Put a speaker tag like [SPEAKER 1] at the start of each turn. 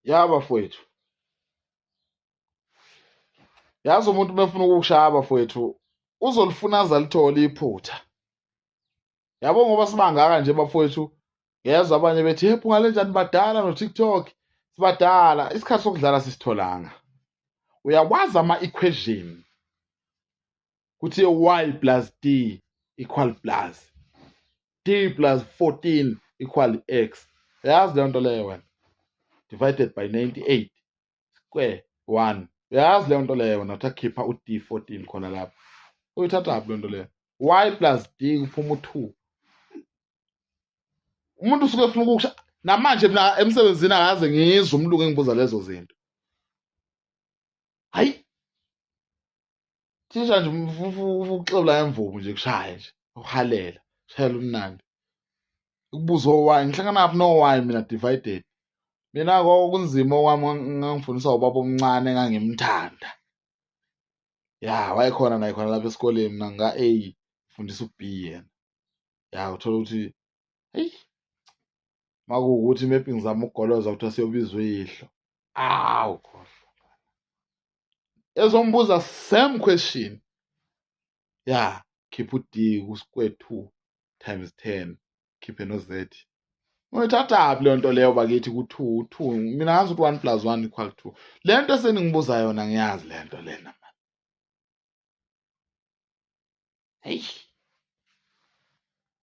[SPEAKER 1] Ya bafowethu, yazi umuntu uma efuna ukukushaya bafowethu uzolifuna aze alithole iphutha. Yabo ngoba sibangaka nje bafowethu, ngezwa abanye bethi hey Phunga lenjani badala no-TikTok, sibadala isikhathi sokudlala sisitholanga. Uyakwazi ama-equation kuthi y plus d equal plus d plus 14 equal x. Uyazi leyo nto leyo wena, divided by 98 square 1. Uyazi leyo nto leyo wena, uthi khipha u-d 14 khona lapho. Uyithathaphi leyo nto leyo? Y plus d kuphuma u-2. Umuntu usuke efuna ukukusha. Namanje mina emsebenzini akaze ngizwe umlungu engibuza lezo zinto. Hayi thisha nje ukuxebula emvubu nje kushaye nje uhalela shayela umnandi ukubuza owayi ngihlanganaphi nowayi mina divided mina kwakunzima okwami ngangifundiswa ubaba omncane engangimthanda ya wayekhona naye khona lapha esikoleni mina nga-A fundisa u-B yena ya uthola ukuthi heyi makuwukuthi maybe ngizama ukugoloza kuthiwa siyobizwa uyihlo awu khohlwa ezombuza same question ya khipha u-d ku-square 2 times 10 khiphe no-z. Uyithathaphi leyo nto leyo bakithi ku-2 u-2 mina ngazi ukuthi 1 plus 1 equal 2. Le nto eseningibuza yona ngiyazi le nto lena mani. Heyi.